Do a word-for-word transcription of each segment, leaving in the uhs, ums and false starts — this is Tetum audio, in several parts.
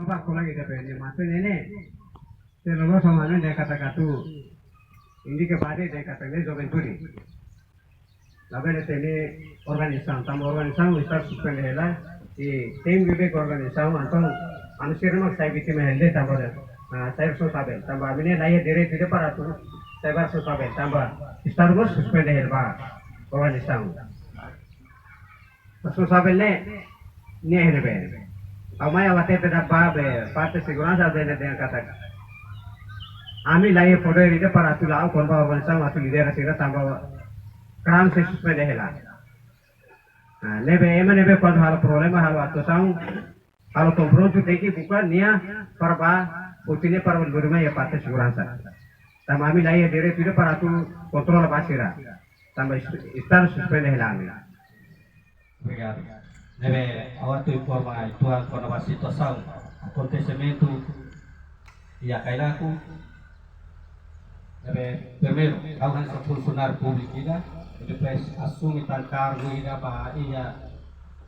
Apa kolega ida be, nia mate ne'e ne'e. Sira loloos sama anu ne'e katak atu indika ba ida katak ne'e juventude. Labele hatene organizasaun, tanba organizasaun ita suspende hela, i tempu ne'ebé ke organizasaun, entaun, anu sira mak sai vítima hela tanba, ah, sai responsavel, tanba ami ne'e laiha direitu ida para atu sai ba responsavel, tanba Estadu mós suspende hela ba organizasaun. Responsavel ne'e, ne'e ne'ebé. Ha'u mai ha'u hatete de'it ba be parte seguransa dehan, dehan katak ami laiha podér ida para atu la'o kona-ba organizasaun atu lidera sira tanba kram sei suspende hela. Nah, ne'ebé ema ne'ebé kuandu halo problema, halo atuasaun, halo konfrontu tenke buka nia para ba, foti nia para ba lori mai iha parte seguransa. Tanba ami laiha direitu ida para atu kontrola ba sira. Tanba est-, Estadu suspende hela ami. Obrigadu. Ne'ebé, ha'u atu informa uitoan kona-ba situasaun akontesimentu iha Cailaco. Ne'ebé, primeiru, ha'u hanesan funsionáriu públiku ida, i depois asume tan kargu ida ba iha,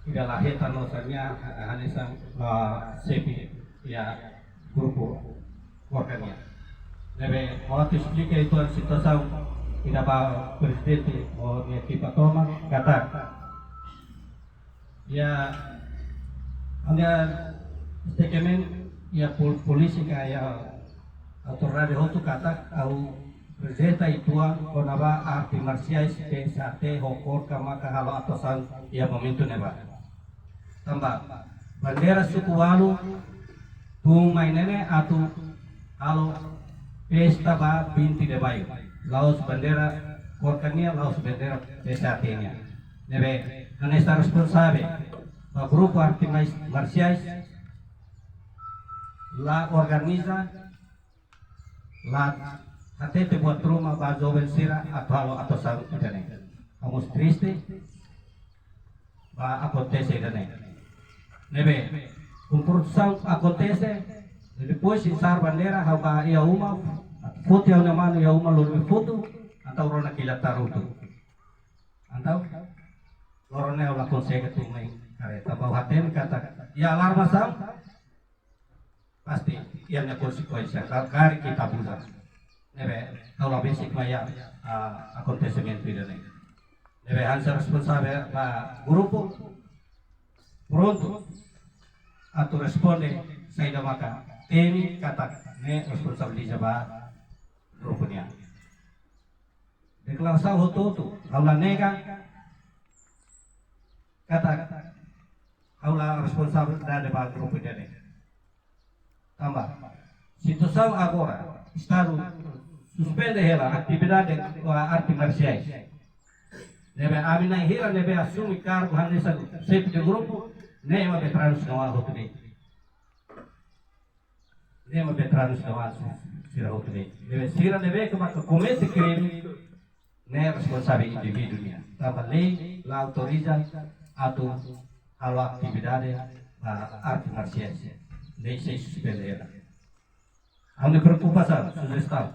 ida la hetan no sanya, hanesan, ah, xefe iha grupu Korka nian. Ne'ebé, ha'u atu esplika uitoan situasaun ida ba prezidente ho nia ekipa tomak, katak iha, ha'u-nia statement iha pol-, polísia ka iha autoridade hotu katak ha'u rejeita uitoan kona-ba arte marsiais P S A T ho Korka maka halo atuasaun iha momentu ne'ebá. Tanba bandeira suku ualu tun mai ne'e ne'e atu halo festa ba vinte de Maio. La'ós bandeira Korka nian, la'ós bandeira P S A T nian. Ne'ebé, hanesan responsavel ba grupu arte mais-, marsiais, la organiza, la hatete buat ruma ba joven sira atu halo atuasaun ida-ne'e. Ha'u mós triste ba akontese ida-ne'e. Ne'ebé, konfrontasaun akontese, depois izar bandeira, ha'u ba iha uma, foti ha'u-nia manu iha uma lori mai futu, entaun rona kilat tarutu. Entaun, loron ne'e ha'u la konsege tun mai kareta, ha'u hatene katak iha alarmasaun, pasti iha nia konsekuénsia, ka-, karik ita buza. Ne'ebé, ha'u la besik mai iha, ah, akontesimentu ida-ne'e. Ne'ebé, hanesan responsavel ba grupu, prontu atu responde saida maka temi katak ne'e responsabiliza ba grupu nian. Deklarasaun hotu-hotu, ha'u la nega katak ha'u la responsabilidade ba grupu ida-ne'e. Tanba situasaun agora, Estadu suspende hela atividade, ah, arte marsiais. Ne'ebé ami na'in hira ne'ebé asume kargu hanesan xefe de grupu, ne'e ema veteranu sira hotu de'it. Ne'e ema veteranu sira, sira hotu de'it. Ne'ebé sira ne'ebé ke maka komete krime, ne'e responsavel indivíduu nian. Tanba lei la autoriza atu halo atividade, ah, arte marsiais. Lei sei suspende hela. Ha'u-nia preokupasaun, sujestaun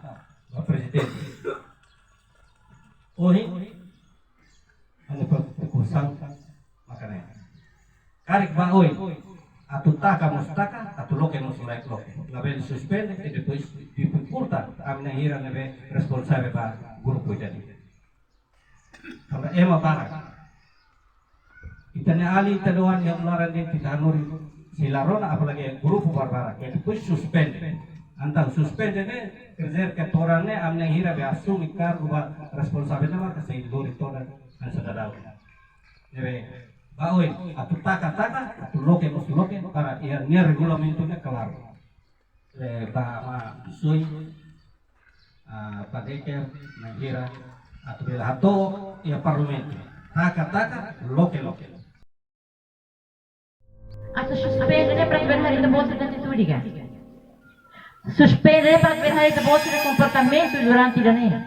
ba prezidente. Ohin, ha'u-nia preokupasaun maka ne'e. Karik ba oin, atu taka mós taka, atu loke mós loke. Labele suspende, i depois difikulta ami na'in hira ne'ebé responsavel ba grupu ida-ne'e. Tanba ema barak. Ita-nia alin, ita-nia oan iha uma laran de'it ita hanorin sei la rona, apalagi grupu barbarak. Jadi, depois suspende. Entaun suspende ne'e, quer dizer que todan ne'e, ami na'in hira be asume kargu ba responsavel ne'e maka sei lori todan hanesan daudaun. Ne'ebé, ba oin, atu taka taka, atu loke mós loke, para iha nia regulamentu ne'e klaru. Eh, ba Ama Sui, ah, ba Deker, na'in hira, atu bele hato'o iha parlamentu. Taka taka, loke loke. Atu suspende ne'e para atu bele haree ita-boot nia atitude ka. Suspende ne'e para atu bele haree ita-boot nia komportamentu durante ida-ne'e.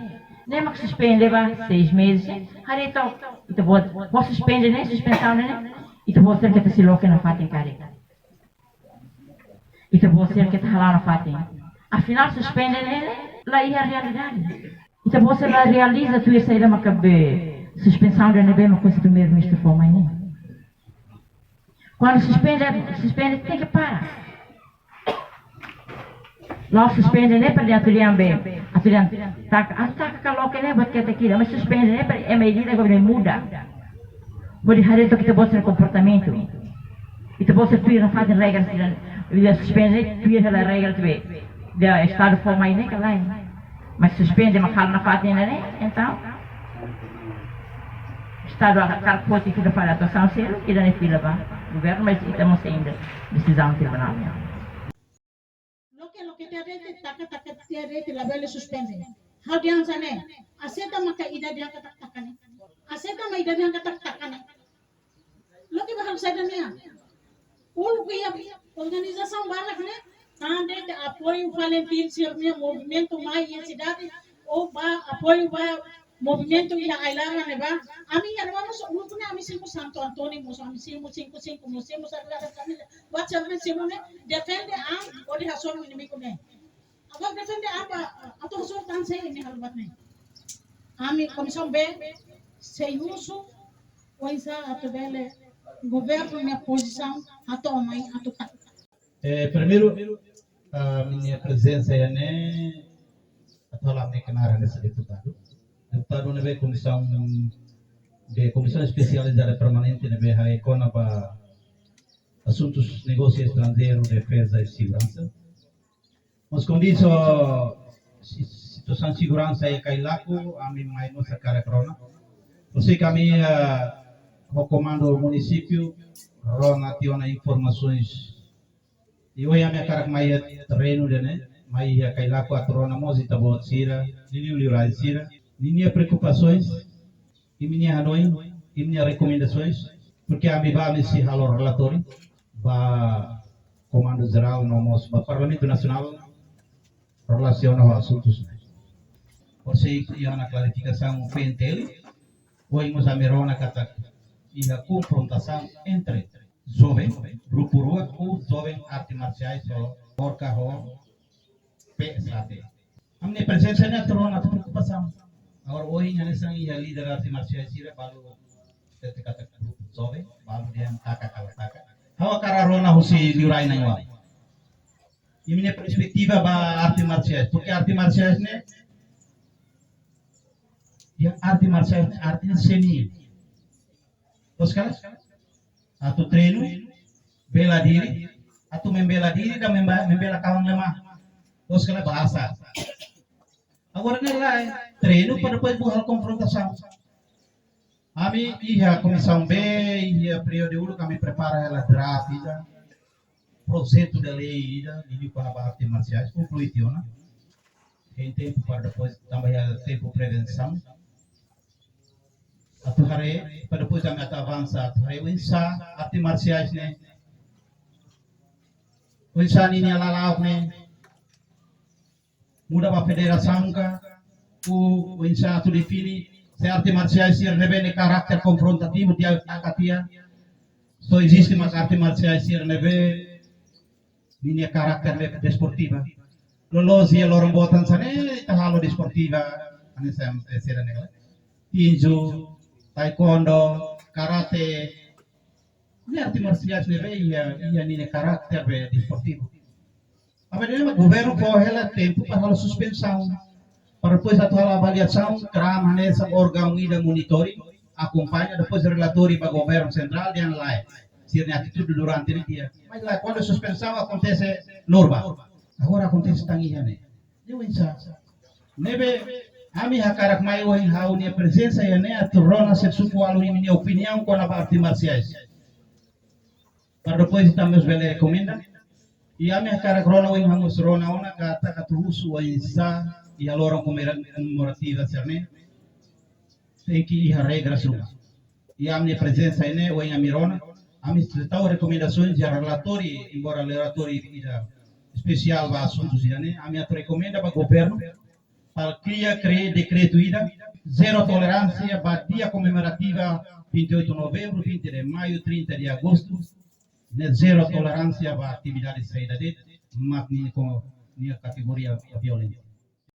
Ne'e mak suspende ba seis meses, haree to'ok, ita-boot, bá suspende ne'e, suspensaun ne'e, ita-boot sira keta sei loke nafatin karik. Ita-boot sira keta hala'o nafatin. Afinál, suspende ne'e la iha realidade. Ita-boot sira la realiza tuir saida maka be suspensaun ida ne'ebé mak husi Primeiru-Ministru fó mai ne'e. Kuandu suspende, suspende tenke para. La'ós suspende ne'e para atu dehan be, atu dehan taka, atu taka ka loke ne'e buat ketak ida, mas suspende ne'e para ema ida-idak muda. Hodi haree took ita-boot sira-nia komportamentu. Ita-boot sira tuir nafatin regra sira, ita suspende ne'e tuir hela regra ne'ebé estadu fó mai ne'e ka lae. Mas suspende mak halo nafatin ne'e, entaun estadu hakarak foti fila fali atuasaun seluk, ida-ne'e fila ba governu, mas ita mós ainda desizaun tribunál nian. Loke, loke tiha de'it, taka, taka tiha de'it, labele suspende. Ha'u dehan hanesan ne'e, aseita maka ida dehan katak taka ne'e. Aseita mak ida dehan katak taka ne'e. Loke ba halo saida nian. Uluk iha organizasaun barak ne'e, tan de'it apoiu Valentin sira-nia movimentu mai iha sidade, ou ba apoiu ba movimentu iha ai-laran ne'ebá. Ami iha ne'ebá mós grupu ne'e ami simu Santo António mós, ami simu cinco cinco mós, simu sagrada família. Buat sira-ne'e simu ne'e defende an hodi hasoru inimigu ne'e. Agora defende an ba atu hasoru tan sei imi halo buat ne'e. Ami Komisaun B sei husu oinsá atu bele governu nia pozisaun atu mai atu taka. Eh, primeiru, ah, minha prezensa iha ne'e atu halo ami-nia knaar hanesan deputadu. Deputadu ne'ebé komisaun de Komisaun Espesializada Permanente ne'ebé haree kona-ba asuntus negósiu estranjeiru, defeza i seguransa. Mas kondisi si-, situasaun seguransa iha Cailaco, ami mai mós hakarak rona. Husi ami, eh, ho komandu munisípiu, rona tiha ona informasoens. I ohin ami hakarak mai iha terrenu ida-ne'e, mai iha Cailaco atu rona mós ita-boot sira, liuliu liurai sira ninia preokupasoens, imi-nia hanoin, imi-nia rekomendasoens, porke ami ba ami sei halo relatóriu ba Komandu Jerál no mós ba Parlamentu Nasionál relasiona ho asuntus ne'e. Hodi sei iha ona klarifikasaun P N T L, ohin mós ami rona katak iha konfrontasaun entre joven, grupu rua, ou joven arte marsiais, ou Gorka ho P S A T. Ami-nia prezensa ne'e atu rona atu preokupasaun. Agora ohin hanesan iha líder arte marsiais sira balu hatete katak grupu joven, balu dehan taka ka la taka. Ha'u hakarak rona husi liurai na'in-ualu. Imi-nia perspetiva ba arte marsiais, porke arte marsiais ne'e, iha arte marsiais, arte seni. Loos ka lae? Atu treinu, bela diri, atu membela diri dan memba-, membela kawan lemah. Loos ka lae, bahasa. Agora ne'e lae, treinu para depois buat konfrontasaun. Ami iha Komisaun B, iha períodu uluk ami prepara hela draft ida, projetu de lei ida, liuliu kona-ba arte marsiais, konklui tiha ona. Hein tempu para depois, tanba iha tempu prevensaun. Atu haree, para depois ami atu avansa, atu haree oinsá arte marsiais ne'e, oinsá ninia lala'ok ne'e, muda ba federasaun ka, ou oinsá atu define se arte marsiais sira ne'ebé nia karakter konfrontativu di'ak ka lae. Só eziste mak arte marsiais sira ne'ebé ninia karakter ne'e desportiva. Loloos iha loron boot hanesan ne'e ita halo desportiva, hanesan, eh, sira ne'e ka lae. Tinju, taekwondo, karate, ne'e arte marsiais ne'ebé iha, iha ninia karakter be desportivu. Maibé ne'e mak governu fó hela tempu para halo suspensaun. Para depois atu halo avaliasaun, kram hanesan órgaun ida monitoring, akompaña, depois relatóriu ba governu sentrál dehan lae, sira-nia atitude durante ne'e di'ak. Mas lae, kuandu suspensaun akontese normal. Agora akontese tan iha ne'e. Ne'e oinsá. Ne'ebé ami hakarak mai ohin ha'u-nia prezensa iha ne'e atu rona se suku alu imi-nia opiniaun kona-ba arte marsiais. Para depois ita mós bele rekomenda. I ami hakarak rona ohin, ami mós rona ona katak atu husu oinsá iha loron komemora-, komemorativa sira-ne'e tenke iha regras ruma. I ami-nia prezensa iha ne'e ohin ami rona, ami sei tau rekomendasoens iha relatóriu, embora relatóriu ida espesiál ba asuntu sira-ne'e, ami atu rekomenda ba governu para kria, kria dekretu ida, zero toleránsia ba dia komemorativa vinte e oito de novembro, vinte de maio, trinta de agosto, ne'e zero toleránsia ba atividade saida de'it mak nia ko-, nia kategoria violénsia.